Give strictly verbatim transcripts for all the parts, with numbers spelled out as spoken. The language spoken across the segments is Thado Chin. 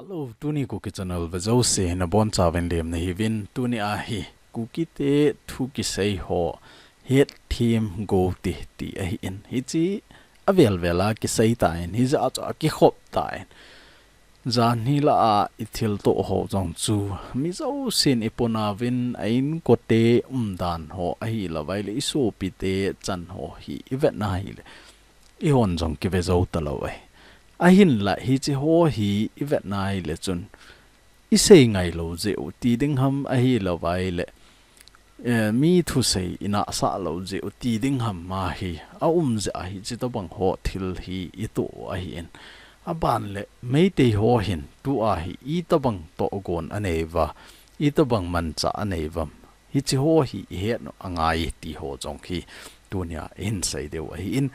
Hello, tuni Kuki Channel ve jouse nabonchauvin lemna hiuvin, tuni a hi Kukite thu kisei ho hetthem gou ti ti ahin. Hiche avel vel a kisei tan, hijeh a chu akikhop tan. Janhi lah a ithilto ho jong chu mi jousen iponauvin, a inkote umdan ho ahilouvai le isopite chan ho hi ivetna hile, ihon jong kive jou talou ahi. Ahinla hiche ho hi ivetna hile chun, isei ngailou jeh u ti ding ham ahilouvai le, eh, mi thusei inahsah lou jeh u ti ding ham, ama hi aum jeh a hiche tobang ho thil hi itoh u ahin. Aban le Meitei ho hin tua hi itobang tohgon anei uva, itobang manchah anei uvam, hiche ho hi ihet u angai ti ho jong hi tunia ihin sei diu ahin.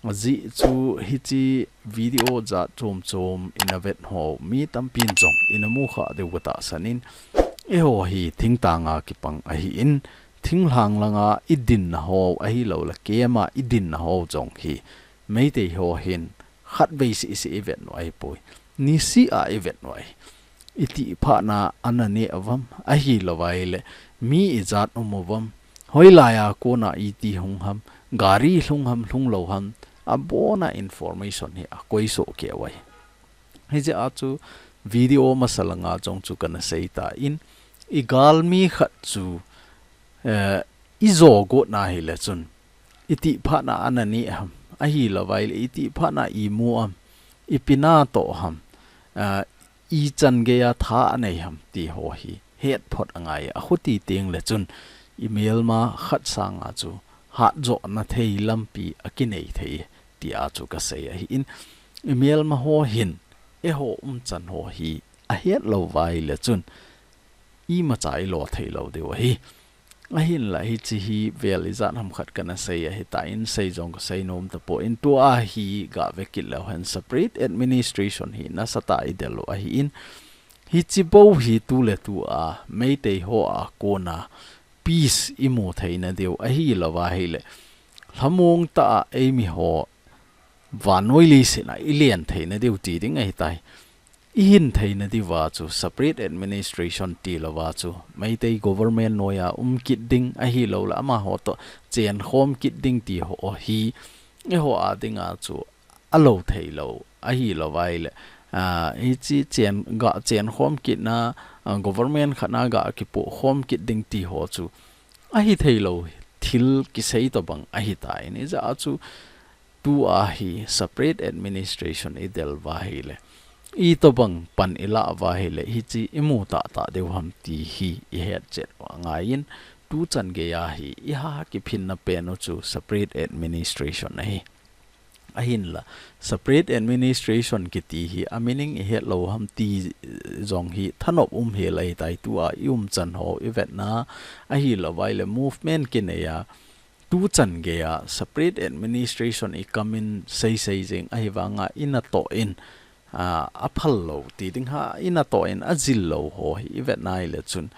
Ajeh chu hiche video jat chom chom ina vet ho mi tampin jong ina mukha diu katahsan in, eiho hi thingtang a kipang ahin, thinglhang langa idinna ho ahilouleh camp a idinna ho jong hi Meitei ho hin khatvei seh seh ivet u ahipoi, niseh a ivet u ahi. Itih phatna ana neh uvam, ahilouvai le mi ijat um uvam, hoilai a kona iti hung ham, gari lhung ham lhung lou ham, abona information hi akoi soh kei u ahi. Hijeh a chu video masa langa jong chu kana sei tan, igalmi khat chu, eh, ijo gotna hile chun, itih phatna ana neh ham, ahilouvai le itih phatna imu am, ipi natoh ham, ah, ichan geiya tha anei ham ti ho hi het phot angai. Akhuti teng le chun imelma khat sanga chu hatjona thei lampi akinei thei tia chu kasei ahin, imelma ho hin eiho umchan ho hi ahet lou uva ahile chun imacha ilo thei lou diu ahi. Ahinla hiche hi vel ijat ham khat kana sei ahitan, sei jong kasei nom tapon, tua hi gave kit leu hen separate administration hi nasatah a idel u ahin, hiche bou hi tuletu a Meitei ho a kona peace imu theina diu ahilouva ahile, lhamong tah a eimi ho vannoi leiset a ilen theina diu ti ding ahitai. Ihin theina diuva chu separate administration tilouva chu Meitei government noiya um kit ding ahilouleh amaho toh chenkhom kit ding ti ho hi eiho a dinga chu alo theilou ahilouva ahile, ah, hiche chen, ga chenkhom kitna, ah, government khat a ga kipohkhom kit ding ti ho chu ahitheilou thil kisei tobang ahitan, hijeh a chu tua hi separate administration idel uva ahile, itobang pan ilah uva ahile, hiche imu tahtah diu ham ti hi ihet chet u angaiyin, tuchan geiya hi iha kiphinna pen u chu separate administration ahi. Ahinla, separate administration kiti hi a meaning ihet lou ham ti jong hi thanop um hel ahitai, tua iumchan ho ivetna ahilouva ahile movement kineiya, tuchan geiya separate administration ikamin seisei jing ahivanga inatoh in, ah, aphal lou ti ding ham, inatoh in ajil lou ho hi ivetna ahile chun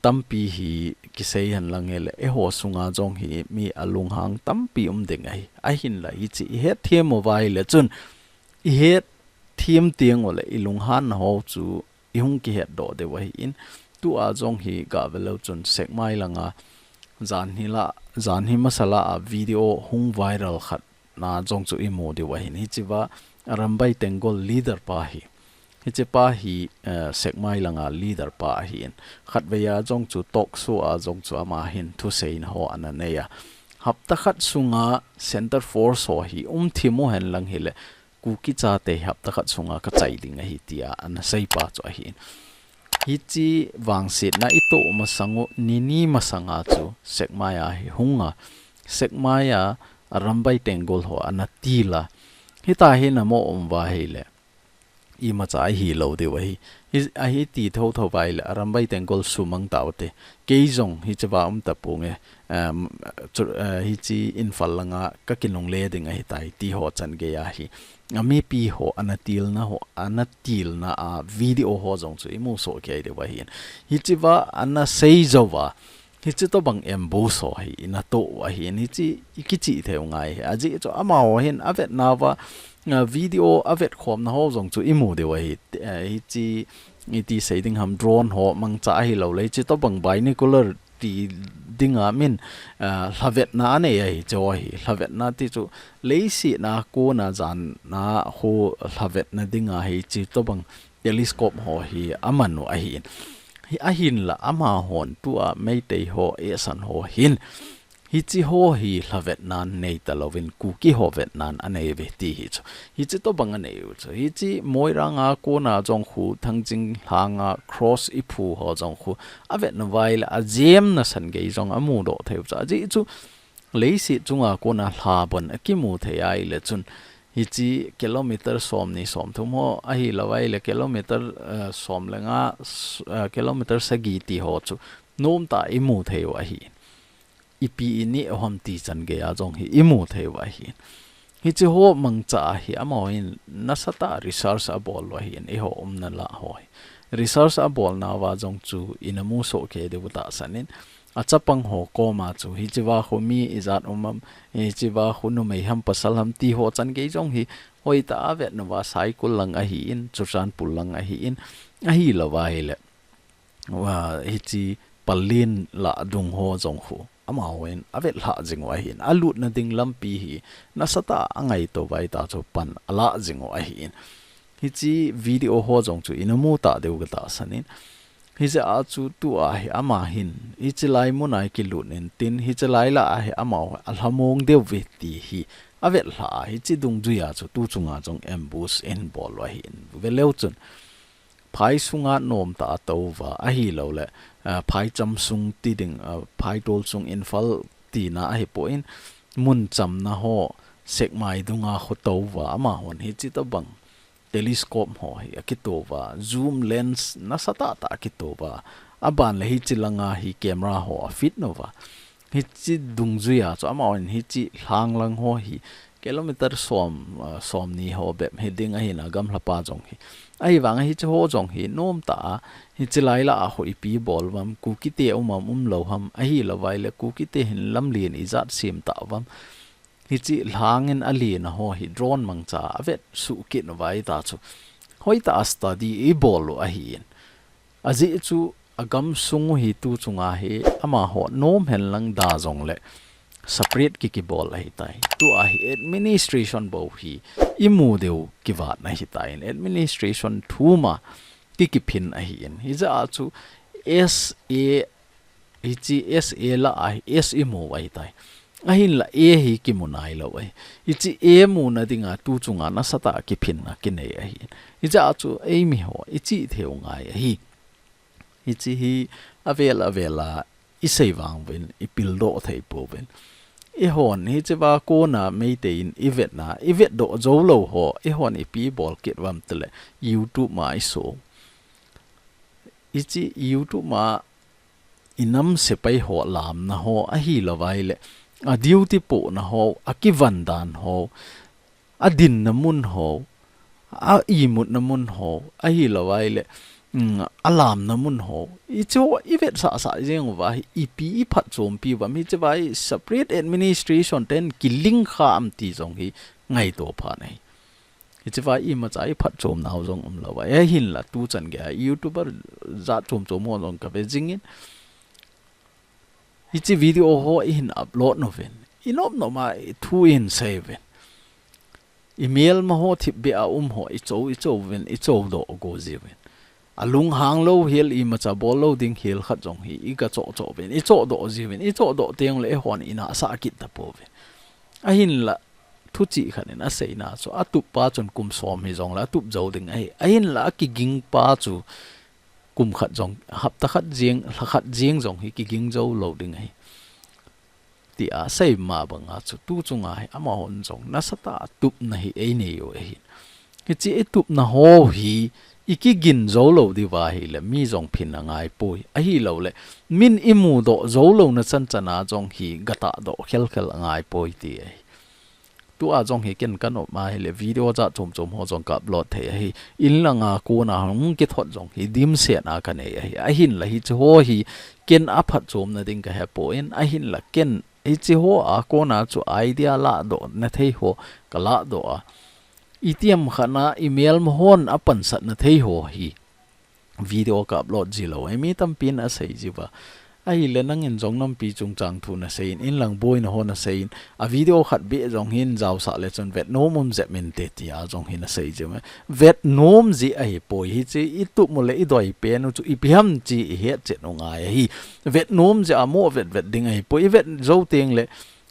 tampi hi kisei henlang hile, eiho sunga jong hi mi alunghang tampi um ding ahi. Ahinla hiche ihetthem uva ahile chun, ihetthem teng uleh ilunghanna ho chu ihung kihetdoh diu ahin, tua jong hi gave leu chun Sekmai langa janhi lah, janhi masa lah a video hung viral khat na jong chu imu diu ahin, hichea Arambai Tenggol leader pa hi. Hichepa hi, eh, Sekmai langa leader pa ahin. Khatveiya jong chu talk show a jong chu ama hin thuseina ho ana neiya, hapta khat sunga center force ho hi umthim u henlang hile, Kuki chate hapta khat sunga kachai ding ahi tia ana seipa chu ahin. Hiche vangsetna itoh masang u, nini masanga chu Sekmai a hi hunga, Sekmai a Arambai Tenggol ho ana til a. Hitia hi namo um uva ahile, imacha ahilou diu ahi. Hi, ahi ti thotho uva ahile, Arambai Tenggol sumang taute. Kei jong hichea um taponge, em, chu, eh, hiche Imphal langa kakinungle ding ahitai ti ho chan geiya hi, amipi ho ana tilna ho, ana tilna a video ho jong chu imu soh kei diu ahin. Hichea ana seijouva, Hichi tobang ambush ho hi ina to u ahin, hichi i kichi thei u ngai hi. Ajeh chu amaho hin avetna uva, a, video avetkhomna ho jong chu imu diu ahi. Eh, hichi iti sei ding ham, drone ho mangcha ahilou le, hichi tobang binocular ti dinga min, a, lhavetna anei ahi, chu ahi. Lhavetna ti chu leiset a kona jan a ho lhavetna dinga hichi tobang telescope ho hi aman u ahin. Hi ahinla amahon tua Meitei ho, esan ho hin, hichi ho hi lhavetna nei talouvin Kuki ho vetnan anei uve ti hi chu. Hichi tobang anei u chu. Hichi Moirang a kona jong khu, Thangjing lhanga cross iphu ho jong khu, avetna uva ahile ajemna san gei jong amudoh thei u chu. Ajeh chu leiset chunga kona lhabon akimu thei ahile chun, hichi kilometer somni somthum ho ahilou ahile kilometer, eh, som le nga, s-, eh, kilometer sagi ti ho chu nomtah a imu thei u ahi. Ipi inei u ham ti chan gei a jong hi imu thei u ahi. Hichi ho mangcha a hi amahon nasatah a research abol u ahin, eiho umna lah ho hi. Research abolna uva jong chu ina musoh kei diu tahsan in, achapang ho koma chu, hichi uva khu mi ijat um am, hichi uva khu numei ham pasal ham ti ho chan gei jong hi, hoitah a avetna uva Saikul lang ahin, Churachandpur lang ahin, ahilou ahile, uva, hichi Pallel lah dung ho jong khu amahon avet lhah jing u ahin, alutna ding lampi hi nasatah a angaito uva ahitah chu pan alah jing u ahin. Hichi video ho jong chu ina mu ta diu katahsan in. Hijeh a chu tua hi ama hin, hichi lai mun a kilut in tin, hichi lai lah a hi amaho alhamong diu ve ti hi avet lhah a, hichi dungjui a chu tu chunga jong ambush in bol u ahin. Veleu chun, phai sunga nomtah a tou uva, ahilou le, ah, phaicham sung ti ding, ah, phaitol sung Imphal tina ahipon, mun chamna ho, Sekmai dunga khu tou uva, amahon hichi tobang telescope ho hi akito uva, zoom lens nasatah tah akito uva, aban le hichi langa hi camera ho afit uva. Hichi dungjui a chu amahon hichi lhang lang ho hi kilometer som, ah, somni ho bep hi ding ahin, agamlhapa jong hi. Ahivang a hichi ho jong hi nomtah a, hichi lai lah a khu ipi bol uvam, Kukite um am umlou ham, ahilou ahile Kukite hin lamlen ijat sem tauvam. Hichi lhang in alen a ho hi drone mangcha a avet suh kit uva ahitah chu, hoitah a study ibol u ahin. Ajeh chu agamsung u hi tu chunga hi amaho nom hen lang da jong le separate kiki bol ahitai. Tua hi administration bou hi imu diu kivat na ahitai, administration thum a kiki phin ahin. Hijeh a chu S A, hichi S A lah a hi S imu u ahitai. Ahinla A hi kimu nailou ahi. Hichi A muna dinga tu chunga nasatah a kiphinna kinei ahin. Hijeh a chu eimi ho ichi thei u ngai ahi. Hichi hi avel avel a isei vang uvin, ipildoh thei pouvin. Eihon hichi uva kona Meitei in ivetna, ivetdoh jou lou ho, eihon ipi bol kit uvam tile YouTube ma iso. Hichi YouTube ma inam sepai ho lamna ho, ahilou ahile, a duty pohna ho, akivan dan ho, adinna mun ho, a imutna mun ho, ahilou ahile, mm, alamna mun ho, hichi ho ivetsah sah jeng uva hi, ipi iphatchompi uvam, hichi uva hi separate administration ten kiling kha am ti jong hi ngaito phat ahi. Hichi uva imacha iphatchomna u jong umlou ahi. Ahinla tu chan gei a YouTuber jat chom chom ho jong kave jingin, hichi video ho ihin upload uvin, inop nop a thu ihin sei uvin, imelma ho thipbeh a um ho icho, icho uvin, ichodoh go jiuvin. Alunghang lou hel, imacha bol lou ding hel khat jong hi iga choh choh uvin, ichodoh jiuvin, ichodoh teng le eihon inahsah kit tapouvin. Ahinla thuchih khat in aseina chu, atup pa chun kum som hijong le atup jou ding ahi. Ahinla akiging pa chu kum khat jong, hapta khat jeng, lha khat jeng jong hi kiging jou lou ding ahi, tia asei ma banga chu tu chunga hi amahon jong nasatah a tupna hi einei u ahi. Hichi itupna ho hi ikigin jou lou diuva ahile mi jong phin angai poi. Ahilou le, min imudoh jou louna chan chan a jong hi gatahdoh khel khel angai poi ti ahi. Tua jong hi ken ka nop ma hi le video jat chom chom ho jong ka upload thei ahi. In langa kona hung kithot jong hi dimset a ka nei ahi. Ahinla hiche ho hi ken aphatchomna ding ka hepon, ahinla ken hiche ho a kona chu idea ladoh na thei ho ka ladoh a. Itiham khat na email ma hon apansat na thei ho hi video ka upload ji lou. Ei, mi tampin asei jiuva. Ahile nangin jong nampi chungchang thu nasei in, in lang boina ho nasei in, a video khat beh jong hin jaosah le chun vetnom um jep inte tia jong hin asei jiuva. Vetnom ji ahipoi, hiche i tup u le i doi pen u chu ipi ham chi i hetchet u ngai ahi. Vetnom ji a mo vet vet ding ahipoi, i vet jou teng le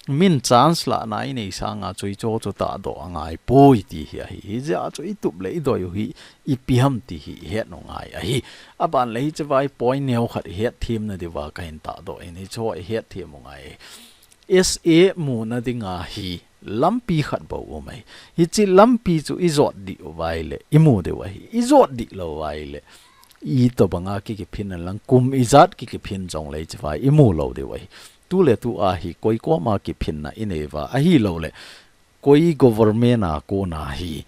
min chance lahna i nei sanga chu hiche ho chu tahdoh angaipoi ti hi ahi. Hijeh a chu i tup le i doi u hi ipi ham ti hi i het u ngai ahi. Aban le hiche vai point neo khat i hetthem na diuva ka hin tahdoh in, hiche ho i hetthem u ngai ahi. S A muna dinga hi lampi khat bou um ahi. Hiche lampi chu i jot dih uva ahile i mu diu ahi. I jot dih lou uva ahile itobanga ki kiphin na lang, kum ijat ki kiphin jong le hiche vai i mu lou diu ahi. Tu le tu a hi koi koma kiphinna i nei uva ahilou le koi government a kona hi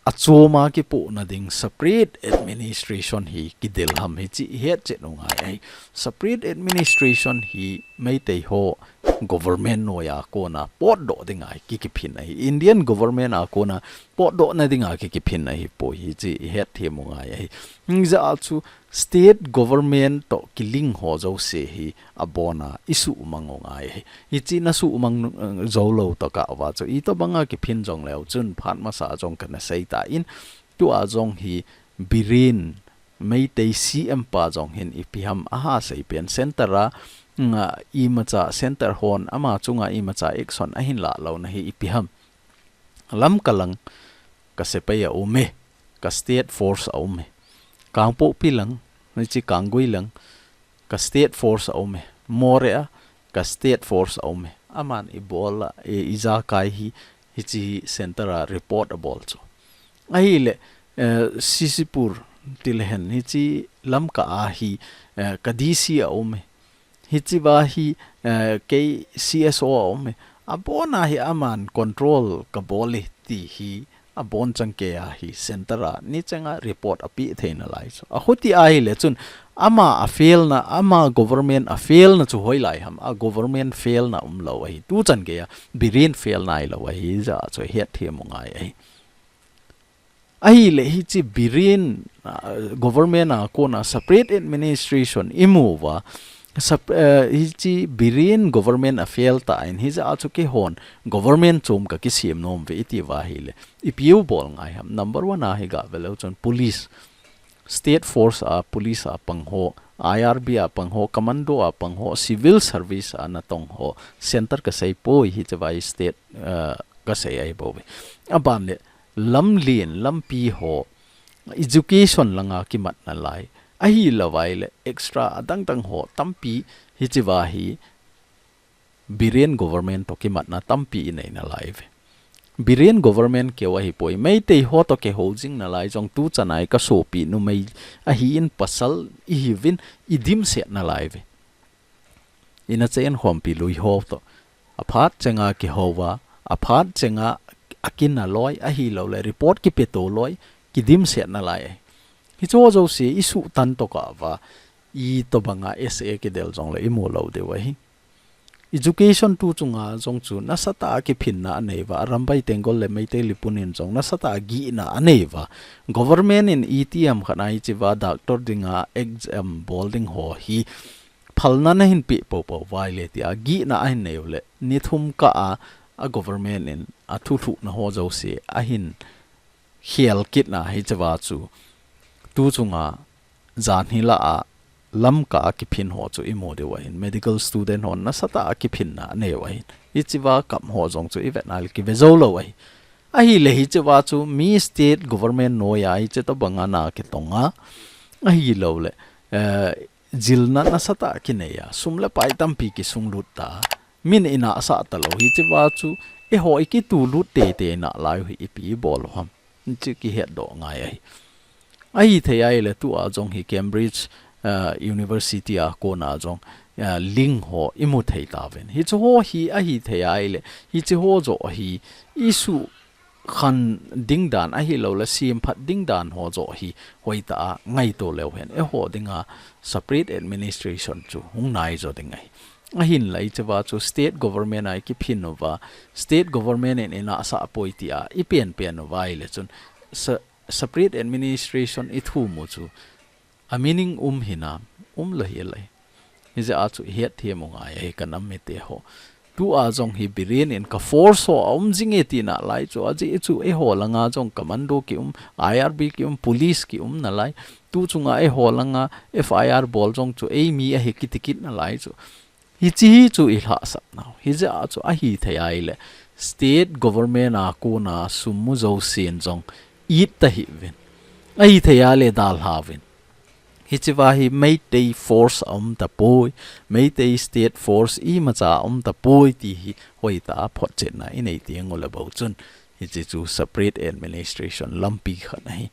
achom a kipohna ding separate administration hi kidel ham hiche i hetchet u ngai ahi. Separate administration hi Meitei ho government noiya kona potdoh dinga hi ki kiphin ahi. Indian government a kona potdohna dinga ki kiphin ahipoi, hiche i hetthem u ngai ahi. Hijeh a chu state government toh kilink ho jouse hi abona i suhmang u ngai ahi. Hiche na suhmang, eh, jou lou tokah uva chu itobanga kiphin jong leu chun phat masa jong kana sei tan, tua jong hi Biren Meitei C M pa jong hin ipi ham aha sei pen, center a, nga, imacha center hon ama chunga imacha action ahin lah louna hi ipi ham. Lamka lang ka sepai a um e, ka state force a um e. Kangpokpi lang, hiche Kanggui lang, ka state force a um e. Moreh a ka state force a um e. Aman ibol a, i, ijakai hi, hiche hi center a report abol chu. Ahile, eh, C C pur ti le hen, hiche Lamka a hi, eh, ka D C a um e. Hiche va hi, eh, kei C S O a um e. Abona hi aman control ka bol e ti hi abonchan kei a hi center a nichang a report ape thei nalai chu. Akhuti ahile chun ama a fail na, ama government a fail na chu hoilai ham, a government fail na umlou ahi. Tuchan kei a Biren fail nailou ahi, hijeh a chu hetthem u ngai ahi. Ahile hiche Biren, ah, government a kona separate administration i mu uva, sep-, eh, hiche Biren government a fail tan, hijeh a chu keihon government chom ka kisem nom uve i ti uva ahile, ipi u bol ngai ham. Number one a hi ga ve leu chun police, state force a police a pang ho, I R B a pang ho, commando a pang ho, civil service a natong ho, center ka seipoi, hiche vai state, eh, ka sei ahi bou ve. Aban le, lamlen, lampi ho, education langa kimat nalai, ahilou vai le extra adang dang ho tampi hiche va hi Biren government toh kimatna tampi i nei nalai uve. Biren government keu ahipoi, Meitei ho toh kihou jing nalai jong tuchan a i ka sopi numei ahin pasal i hiuvin i dimset nalai uve. Ina che in khompi lui ho toh. Aphat chenga kihou va, aphat chenga akin aloi, ahilou le report kipeto loi, kidimset nalai ahi. Hiche ho jouse i suhtan tokah uva, itobanga S A kidel jong le i mu lou diu ahi. Education tu chunga jong chu nasatah a kiphinna anei uva, Arambai Tenggol le Meitei Leepun in jong nasatah a gihna anei uva. Government in itiham khat a hiche va doctor dinga exam bol ding ho hi phalna nahin pe popo uva ahile tia gihna ahin nei u le, ni thum kah a, a government in a thulhuhna ho jouse ahin khel kitna hiche va chu tu chunga jan hi lah a Lamka a kiphin ho chu i mu diu ahin, medical student hon nasatah a kiphinna anei u ahin. Hiche va kam ho jong chu i vet na le kive jou lou ahi. Ahile hiche va chu mi state government noiya hiche tobanga na kitong a, ahilou le, eh, jilna nasatah a kinei a, sum le pai tampi kisunglut ta, min i nahsah talou, hiche va chu eiho i kitulut teitei nalai u hi ipi i bol u ham. Hiche kihetdoh ngai ahi. Ahithei ahile tua jong hi Cambridge, eh, University a kona jong ah, link ho i mu thei tauvin. Hichu ho hi ahi thei ahile, hichu ho joh hi issue khen ding dan ahilouleh semphat ding dan ho joh hi hoitah a ngaito leu hen, eiho dinga separate administration chu hung nai jo ding ahi. Ahinla hichea chu state government a i kiphin uva, state government in eina sah poi tia i penpen uva ahile chun se-, separate administration i thum u chu a meaning um hinam, umlou hel ahi. Hijeh a chu i hetthem u ngai ahi ka nam mite ho. Tua jong hi Biren in ka force ho a um jing e tina lai chu, ajeh chu eiho langa jong commando ki um, I R B ki um, police ki um nalai. Tu chunga eiho langa F I R bol jong chu ei mi ahi kiti kit nalai chu. Hichi hi chu i lhahsapnau. Hijeh a chu ahi thei ahile state government a kona sum mu jousen jong it tahih uvin. Ahi thei ahile dalha uvin. Hichea hi Meitei force a um tapoi, Meitei state force imacha a um tapoi ti hi hoitah a photchetna i nei teng uleh bou chun, hichi chu separate administration lampi khat ahi.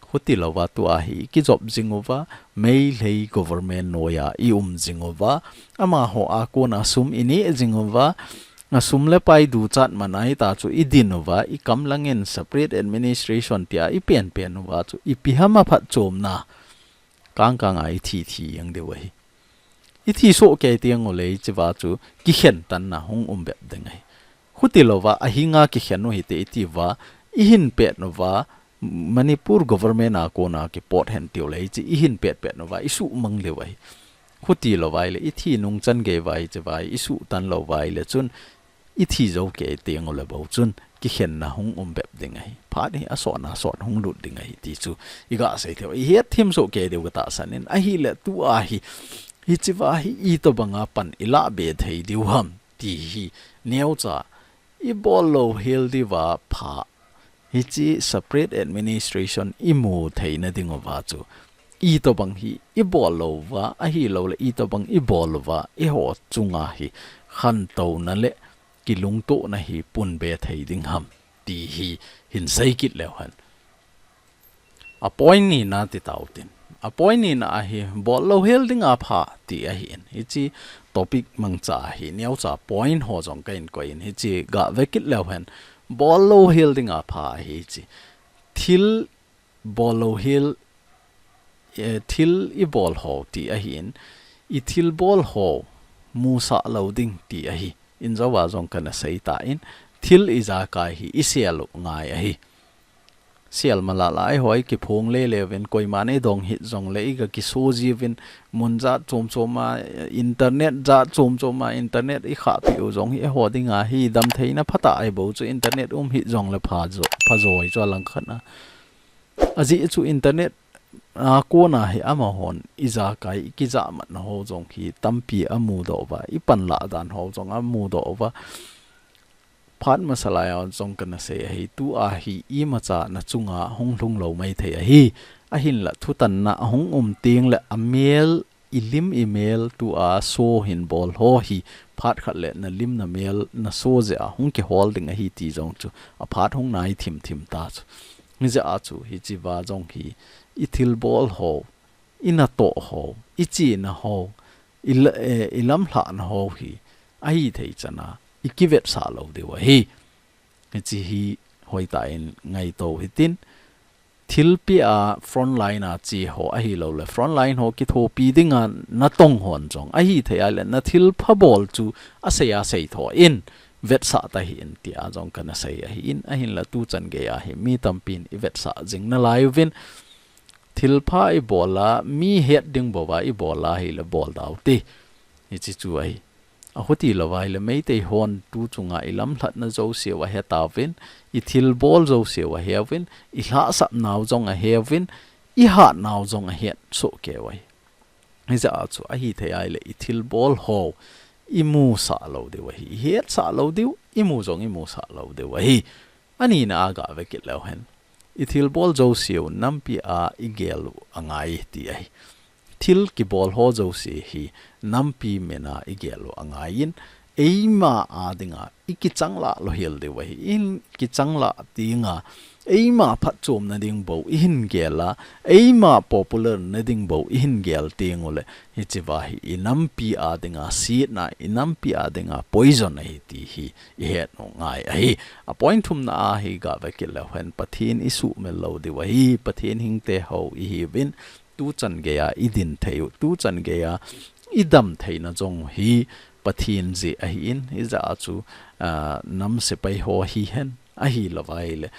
Hutilouva tua hi i kijop jing uva, Meitei government noiya i um jing uva, amaho a kona sum i neh jing uva, a sum le pai duchat man a hita chu i din uva, i kam langin separate administration tia i penpen uva chu ipi ham a phatchomna. Kangkang a i thi thi jeng diu ahi. I thi soh kei teng uleh hichea chu kikhen tanna hung um bep ding ahi. Hutilouva, ahinga kikhen u hite i tiuva, i hin pet uva, Manipur government a kona kipot hen tiu leh hichi i hin pet pet uva, i suhmang leu ahi. Hutilouva ahile, i thi nung chan gei uva hichea i suhtan lou uva ahile chun, i thi jou kei teng uleh bou chun, kikhenna hung um bep ding ahi. Phat hi asotna sot hung lut ding ahi ti chu i gasei thei u. I hetthem soh kei diu ka tahsan in ahile tua hi, hichea hi itobanga pan i lah be thei diu ham ti hi neocha i bol louhel diuva pha. Hichi separate administration i mu theina ding uva chu itobang hi i bol lou uva, ahilouleh itobang i bol uva, eiho chunga hi khantouna le kilungtohna hi pun be thei ding ham ti hi hin sei kit leu hen. A point nina ti tau tin. A point nina ahi, bol louhel dinga pha ti ahin. Hichi topic mangcha ahi, neocha point ho jong ka hin koi in, hichi gave kit leu hen. Bol louhel dinga pha ahi hichi. Thil bol louhel, eh, thil i bol ho ti ahin, i thil bol ho musah lou ding ti ahi. Injouva jong kana sei tan, thil ijakai hi i sel u ngai ahi. Sel malala eiho i kiphong lele uvin, koiman eidong hih jongleh i ga kiso jiuvin, mun jat chom chom a, internet jat chom chom a, internet i khahpeh u jong hi eiho dinga hi damtheina phatah ahi bou chu, internet um hih jongleh pha jo, pha joi chu alangkhat a. Ajeh chu internet a kona hi amahon ijakai i kijahmatna ho jong hi tampi amudoh uva, i panlah dan ho jong amudoh uva. Phat masa laiya jong kana sei ahi, tua hi imacha na chunga hung lhung lou maithei ahi. Ahinla thutanna ahung um tengleh amel, i lim i mel tua so hin bol ho hi phat khat le na lim na mel na so jeh a hung kihol ding ahi ti jong chu aphat hung nai thim thim ta chu. Hijeh a chu hichea jong hi i thil bol ho, i natoh ho, i chena ho, i la-, eh, i lamlhahna ho hi ahithei chana i kivetsah lou diu ahi. Hichi hi hoitah in ngaito hitin, thilpeh a frontline a che ho ahilouleh frontline ho kithopi dinga natong hon jong ahithei ahile na thilpha bol chu asei a seitho in vetsah tahih in tia jong kana sei ahin, ahinla tuchan geiya hi mi tampin i vetsah jing nalai uvin, thilpha i bol a, mi het ding bouva i bol a ahile bol dau te. Hichi chu ahi. Ahutilouva ahile Meitei hon tu chunga i lamlhatna jouseu ahe tauvin, i thilbol jouseu aheuvin, i lhahsapnau jong aheuvin, i hatnau jong ahet soh kei u ahi. Hijeh a chu ahithei ahile i thilbol ho i musah lou diu ahi. I hetsah lou diu, i mu jong i musah lou diu ahi. Anina a gave kit leu hen. I thilbol jouseu nampi a i gel u angai ti ahi. Thil kibol ho jouse hi nampi mina i gel u angaiyin, eima a dinga i kichanglah louhel diu ahi. I kichanglah tenga eima phatchomna ding bou ihin gel a, eima popular na ding bou ihin gel teng uleh, hichea hi inampi a dinga sietna, inampi a dinga poison ahi ti hi ihet u ngai ahi. A point thumna a hi gave kit leu hen, Pathen isuhmil lou diu ahi, Pathen hingte hou ihiuvin, tuchan geija idin thei u, tuchan geija idam theina jong hi Pathen jeh ahin, hijeh a chu, ah, nam sepai ho hihen, ahilouva ahileh,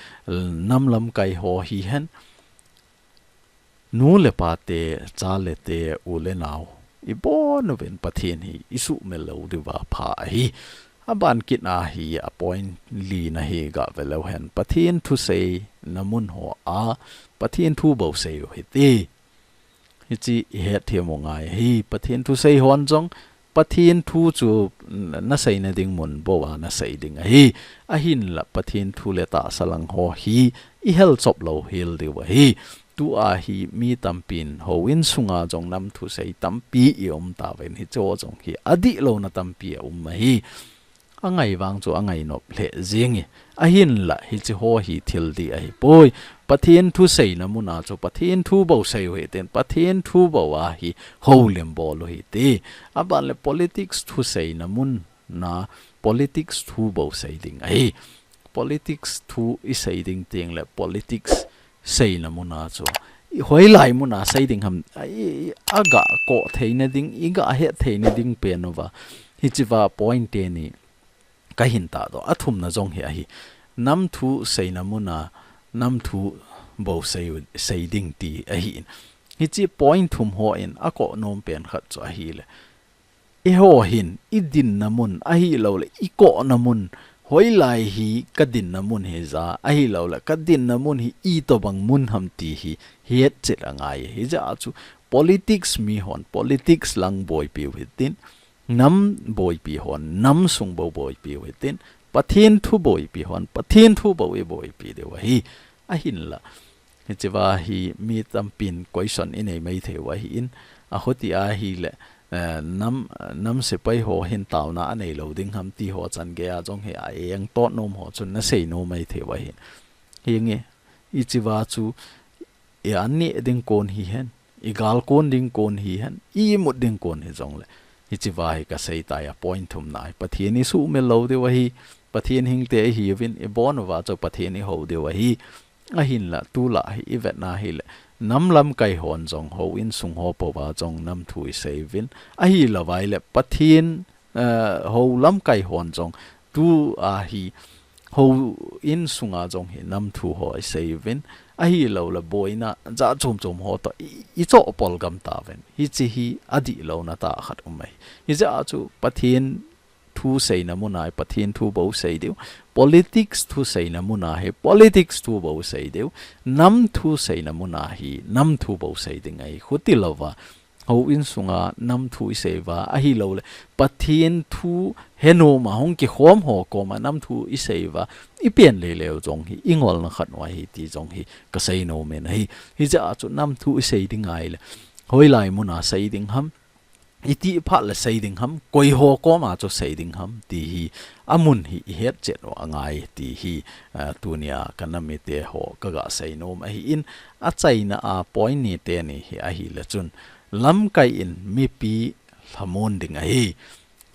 nam lamkai ho hihen, nu le pa te, cha le te, u le nao, ibon uvin Pathen hi isuhmil lou diuva pha ahi. Aban kit a hi a point lina hi gave leu hen, Pathen thuseina mun hoa Pathen thu bou sei u hite. Hiche ihet them u ngai ahi. Pathen thusei hon jong Pathen thu chu naseina ding mun bou a nasei ding ahi. Ahinlah Pathen thu le tahsa lang ho hi ihel chop lou hel diu ahi. Tua hi mi tampin houin sunga jong nam thusei tampi ium tauvin, hicheho jong hi adihlouna tampi aum ahi. Angai vang chu angai nop lheh jenge. Ahinlah hicheho hi thil dih ahipoi. Pathen thuseina muna chu Pathen thu bou sei u hitin, Pathen thu bou a hi houlim bol u hite. Aban le politics thuseina muna politics thu bou sei ding ahi. Politics thu isei ding teng le politics seina muna chu, i hoilai muna sei ding ham, a, i, i, aga koh theina ding, iga het theina ding pen uva. Hichea point teni kahin tahdoh. A thumna jong hi ahi. Nam thuseina muna nam thu bou sei u, sei ding ti ahin. Hiche point thum hon akoh nom pen khat chu ahileh, eiho hin idinna mun ahilouleh ikohna mun, hoilai hi kadinna mun hija, ahilouleh kadinna mun hi itobang mun ham ti hi hetchet angai. Hijeh a chu politics mi hon politics lang boipi u hitin, nam boipi hon nam sung bou boipi u hitin, Pathen thu boipi hon Pathen thu bou iboipi diu ahi. Ahinlah hichea hi mi tampin question inei maithei u ahin, a hoti ahileh, eh, nam, nam sepai ho hin taona anei lou ding ham ti ho chan geija jong hi a engtot nom ho chun nasei nom maithei u ahin. Hinge, hichea chu i an neh ding kon hihen, i gal kon ding kon hihen, i imut ding kon hijongleh, hichea hi kasei tai a point thumna hi, Pathen isuhmil lou diu ahi, Pathen hingte ihiuvin, ibon uva chu Pathen ihou diu ahi. Ahinlah tulai hi ivetna hileh, nam lamkai hon jong houin sung ho pouva jong nam thu isei uvin, ahilouva ahileh Pathen, eh, hou lamkai hon jong tua hi houin sunga jong hi nam thu ho isei uvin, ahilouleh boina jat chom chom ho toh i, ichoh pol gam tauvin. Hiche hi adihlouna tah khat um ahi. Hijeh a chu Pathen thuseina muna hi Pathen thu bou sei diu. Politics thuseina muna hi politics thu bou sei diu. Nam thuseina muna hi nam thu bou sei ding ahi. Hutilouva, houin sunga nam thu isei uva, ahilouleh Pathen thu henom a hung kikhom ho koma nam thu isei uva, ipen leleu jong hi ingolna khat u ahi ti jong hi kasei nom in ahi. Hijeh a chu nam thu isei ding ahileh, hoilai muna sei ding ham, itih phat le sei ding ham, koi ho koma chu sei ding ham ti hi, amun hi ihetchet u angai ti hi, ah, tunia kanam mite ho kaga sei nom ahin, achaina a point ni teni hi ahileh chun, lamkai in mipi lhamon ding ahi.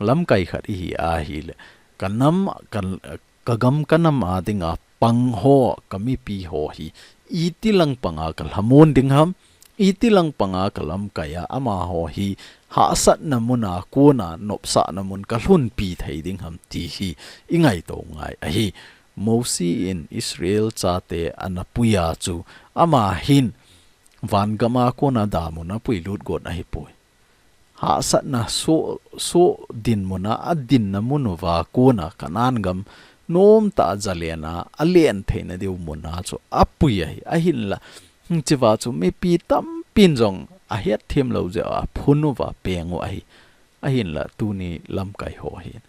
Lamkai khat ihi ahileh, kanam, ka, kagam kanam a dinga pang ho, kamipi ho hi itilang panga kalhamon ding ham, itilang panga kalamkai a amaho hi hahsatna muna kona nopsahna mun kalhunpi thei ding ham ti hi ingaito ngai ahi. Mosi in Israel chate ana puija chu, ama hin vangam a kona damun apuilut got ahipoi. Hahsatna soh, soh dinmuna, adinna mun uva kona Canaan gam nomtah a jalen a, alen theina diu muna chu apui ahi. Ahinlah, hichea chu mipi tampin jong ahetthem lou jeh a aphun uva peng u ahi. Ahinlah tuni lamkai ho hin,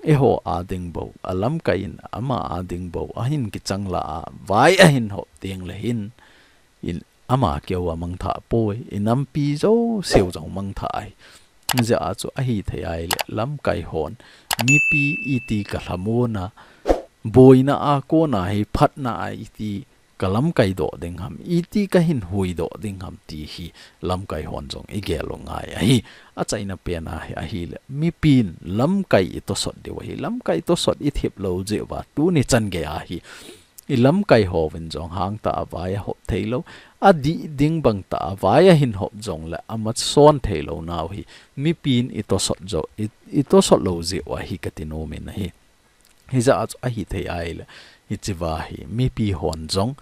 eiho a ding bou, alamkai in ama a ding bou ahin kichang lah a, vai ahin hop teng leh hin, in ama keu amangthah poi, inampi jouseu jong mangthah ahi. Hijeh a chu ahithei ahileh, lamkai hon mipi iti kalhamon a, boina a kona hi phatna a iti ka lamkai doh ding ham, iti ka hin hui doh ding ham ti hi lamkai hon jong i gel u ngai ahi. A chaina pen a hi, ahile, mipin lamkai i tosot diu ahi. Lamkai tosot i thip lou jeh uva, tuni chan gei a hi i lamkai hovin jong hangtah a vai a hop thei lou, a dih ding bang tah a vai a hin hop jong le a mat son thei lou nau hi mipin i tosot jo, i, i tosot lou jeh uva hi ka ti nom in ahi. Hijeh a chu ahi thei ahile, hiche va hi mipi hon jong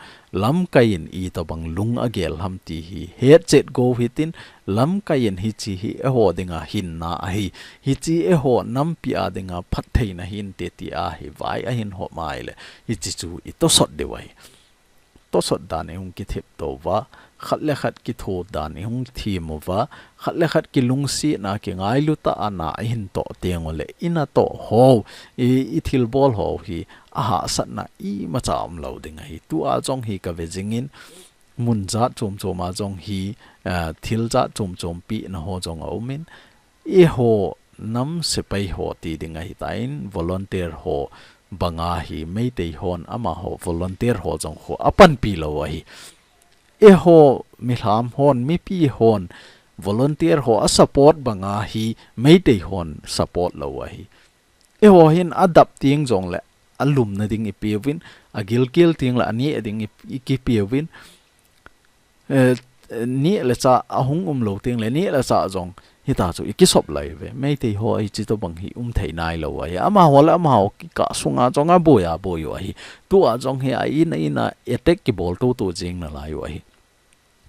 lamkai in itobang lung a gel ham ti hi hetchet go hitin, lamkai in hiche hi eiho dinga hinna ahi, hiche eiho nampi a dinga phattheina hinte ti a hi vai a hin hop ahile, hiche chu i tosot diu ahi. Tosot dan i hung kithip to uva, khat le khat kitho dan i hung them uva, khat le khat kilungsetna kingailu tah a na i hin toh teng ule, i natoh ho, i, i thilbol ho hi a hahsatna imacha um lou ding ahi. Tua jong hi ka ve jing in, mun jat chom chom a jong hi, eh, thil jat chom chom pehna ho jong a um in, eiho nam sepai ho ti ding ahi tan, volunteer ho banga hi Meitei hon amaho volunteer ho jong khu a panpi lou ahi. Eiho milham hon, mipi hon volunteer ho a support banga hi Meitei hon support lou ahi. Eiho hin a dap teng jong le a lumna ding i peuvin, a gilkel teng le a neh ding i, i kipeuvin, eh, neh le chah a hung um lou teng le, neh le chah jong hita chu i kisop lai uve. Meitei ho hiche tobang hi um thei nai lou ahi. Amaho le amaho kikah sunga jong a boi a boi u ahi. Tua jong hi a in a in a attack kibol toto jing nalai u ahi.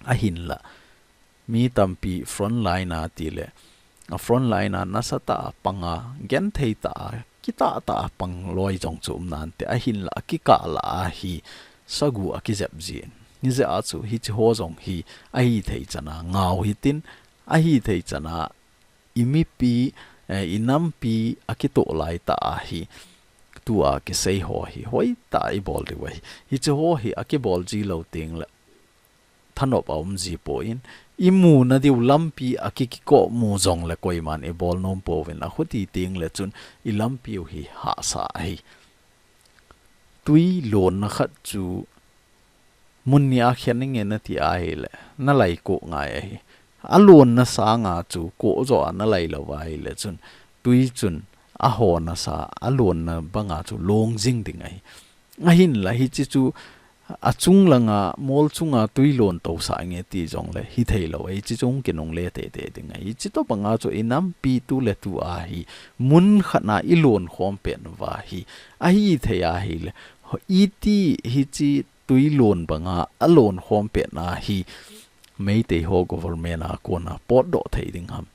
Ahinla, mi tampi front line a ti le, a front line a nasatah a panga, genthei tah a, kitah tah a pang loi jong chu um nante, ahinla, a kikah lah a hi sagu a kijep jin. Hijeh a chu, hiche ho jong hi, ahi thei chan a ngau hitin, ahi thei chan a i mipi, eh, i nampi a kitoh lai tah a hi, tua kisei ho hi, hoitah a i bol diu ahi. Hiche ho hi, a kibol ji lou teng le, thanop a um ji poi, i muna diu lampi a ki, kikoh mu jong le koiman i bol nom pouvin a khuti teng le chun i lampi u hi hahsa ahi. Tui lonna khat chu mun ni a khen inge na ti ahile, na lai koh ngai ahi. A lonna sanga chu koh jo a na lai lou ahile chun, tui chun a hona sa, a lonna banga chu long jing ding ahi. Ahinla hiche chu a chung langa, mol chunga tui lon to sa nge ti jong le hi thei lou, hiche chu hung kinungle tete ding ahi. Hiche tobanga chu i nampi tu le tu a hi, mun khat na i lon khom pet uva hi, ahi thei ahile, ho, iti hiche tui lon banga a lon khom pet na hi, Meitei ho government a kona potdoh thei ding ham.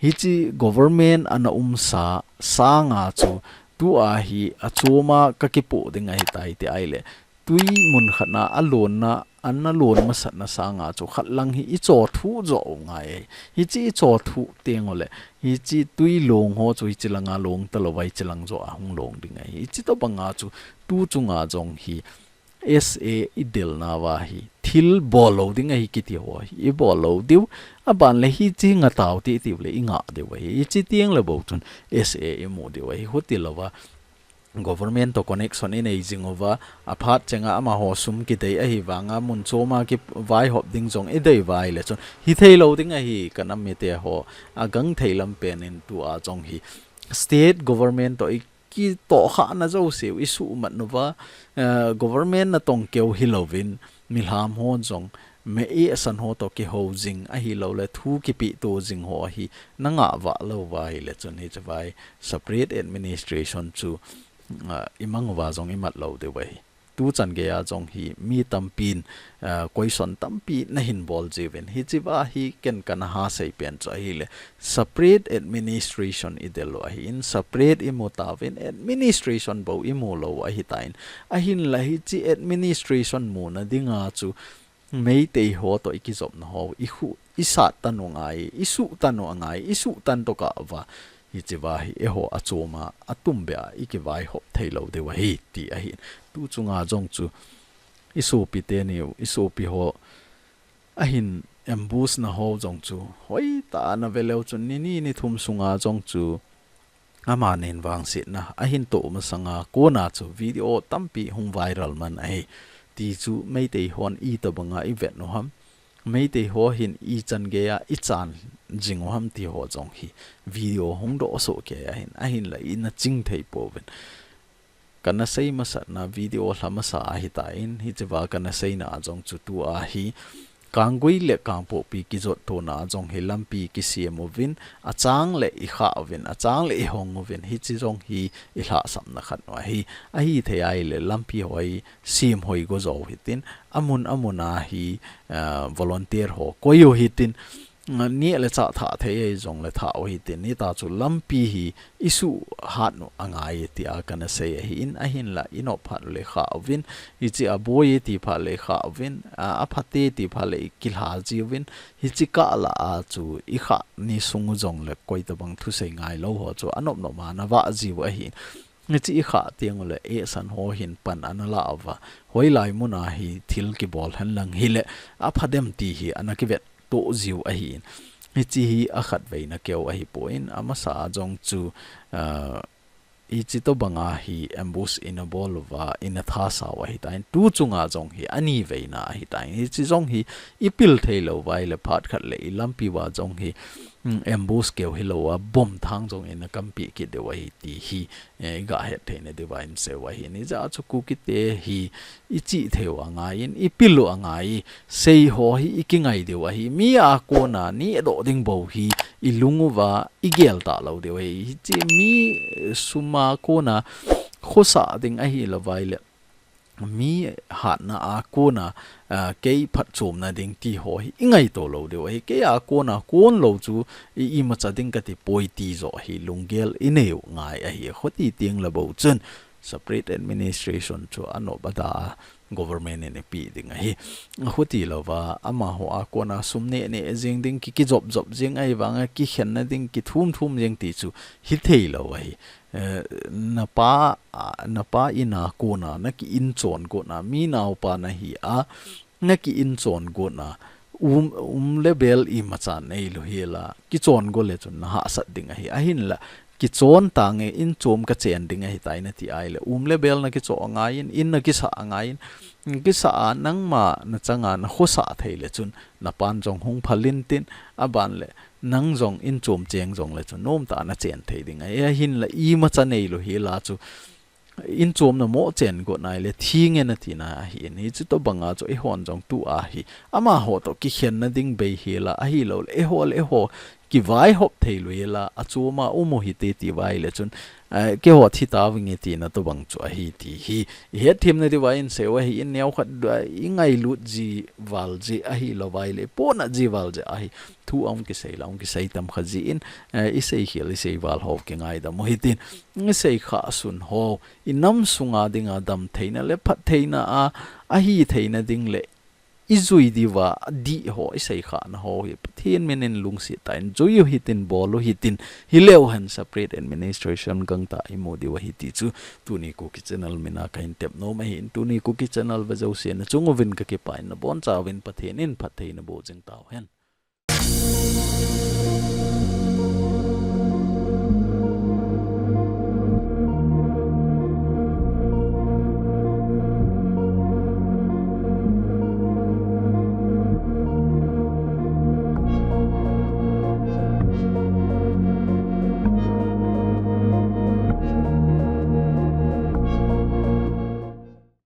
Hiche government ana um sa, sanga chu, tua hi a chom a ka kipoh ding ahi tai ti ahile, tui mun khat na a lonna, ana lon masat na sanga chu khat lang hi i cho thu jo u ngai ahi. Hiche i cho thu teng ule, hiche tui long ho chu hiche langa long ta lou va, hiche lang jo a hung long ding ahi. Hiche tobanga chu tu chunga jong hi S A i del nauva hi, thil bol lou ding ahi kiti ho hi, i bol lou diu, a ban le hiche nga tau ti tiu le i ngah diu ahi, hiche teng le bou chun S A i mu diu ahi, huti louva, government to connection i nei jing uva, a phat chenga amaho sum kidei ahi vanga, mun chom a kivaihop ding jong i dei uva ahile chun, hi thei lou ding ahi, ka nam mite ho, a gangthei lam pen in tua jong hi, state government to i kitoh khahna jouse u i suhmat uva, eh, government natong keu hi louvin, milham ho jong, me i asan ho to kiho jing ahilou le, thu kipeto jing ho hi, na ngah vah lou uva ahile chun hiche vai separate administration chu, ah, i mang uva jong i mat lou diu ahi. Tu chan gei a jong hi mi tampin, ah, question tampi na hin bol jiuvin. Hiche va hi ken kana ha sei pen chu ahile, separate administration i del u ahin, separate i mu tauvin, administration bou i mu lou u ahi tan. Ahinla hiche administration muna dinga chu Meitei ho to i kijopna ho, i khu, i sat tan u ngai, i suh tan u angai, i suh tan to kah uva. Hiche va hi eiho a chom a, a tumbeh a i kivaihop thei lou diu ahi, ti ahin. Tu chunga jong chu, i sopi teni u, i sopi ho, ahin ambush na ho jong chu, hoitah a na ve leu chun, ni ni ni thum sunga jong chu, amanin vangsetna ahin toh masanga kona chu video tampi hung viral man ahi. Ti chu Meitei hon itobanga i vet u ham, Meitei ho hin ichan geiya i chan jing u ham ti ho jong hi video hung doh soh kei ahin, ahinla ina ching thei pouvin. Kana sei masatna video lha masa ahitan, hichea kana seina a jong chu tua hi Kanggui le Kangpokpi kijottona a jong hi lampi kisem uvin, achang le i khah uvin, achang le i hong uvin, hiche jong hi i lhahsamna khat u ahi. Ahithei ahile lampi hoi sem hoi go jou hitin, amun amun a hi, ah, volunteer ho koi u hitin, neh le chah thah thei ahi jongle thah u hitin, hita chu lampi hi i suhat u angai tia kana sei ahin, ahinla i nop phat le khah uvin, hichea boi e ti phat le khah uvin, a, aphate ti phat le i kilha jiuvin, hiche kah lah a chu i khah ni sung u jongle koitobang thusei ngailou ho chu anop nop a ana vah jiu ahin. Hiche i khah teng ule eisan ho hin pan ana la uva, hoilai mun a hi thil kibol henlang hile apha dem ti hi ana kivet to jiu ahin. Hiche hi akhatveina keu ahipon, amasa a jong chu, ah, hiche tobanga hi ambush ina bol uva, ina thasa u ahitan, tu chunga jong hi aniveina ahitan. Hiche jong hi i pil thei lou uva ahile phat khat le i lampi uva jong hi, mm, ambush keu hilou a, bomb thang jong ina kampi kit diu ahi ti hi, eh, i gahet theina diuva in sei u ahin. Hijeh a chu Kuki te hi i chih thei u angai in, i pil u angai, sei ho hi i kingai diu ahi. Mi a kona neh doh ding bou hi i lung uva i gel talou diu ahi. Hiche mi sum a kona khosah ding ahilou uva ahile, mi hatna a kona, ah, kei phatchomna ding ti ho hi i ngaito lou diu ahi. Kei a kona kon lou chu i, imacha ding kati poi ti joh hi lunggel i nei u ngai ahi. Khuti teng le bou chun separate administration chu anop ada a, government in eipeh ding ahi. Khuti louva, amaho a kona sum neh neh jing ding, ki, kijop jop jing ahivanga, kikhenna ding, kithum thum jing ti chu hithei lou ahi. Eh, napa, ah, napa in a kona, na ki inchon gotna, mi naopa nahi a, na ki inchon gotna, um, um le bel imacha neilou hela, kichon go le chun na hahsat ding ahi. Ahinla, kichon tange inchom kachen ding ahitai nati ahile, um le bel na kichoh angai in, in na kisah angai in, kisah a nangma na changa na khosah thei le chun, napan jong hung phal intin, aban le, nang jong inchom cheng jongle chun, nomtah a na chen thei ding ahi. Ahinla, imacha neilou hela chu, inchomna mo chen got nai le, thing e nati na ahin. Hiche tobanga chu eihon jong tua hi, amaho toh kikhenna ding bei hela, ahilou le, eiho le eiho kivaihop thei lou hela, achom a um u hite ti uva ahile chun, eh, keiho thi tauvinge tina tobang chu ahi ti hi i hetthemna diuva in sei u ahin, neokhat, eh, i ngailut ji val ji ahilou uva ahile, pohnat ji val ji ahi. Thu ahung kisei le, ahung kisei tam kha jin, eh, i seikhel, i seival ho kingaidam u hitin, i seikhah sun ho, i nam sunga dinga damtheina le phattheina a, ahitheina ding le, i jui diuva adih ho, i seikhahna ho hi Pathen min in lungset tah in jui u hitin, bol u hitin, hileu hen separate administration gangtah i mu diu ahi ti chu, tuni Kuki channel min a kahin tep nom ahin, tuni Kuki channel ve jouse na chung uvin kakipah in, nabonchauvin Pathen in phatthei naboh jing tauhen.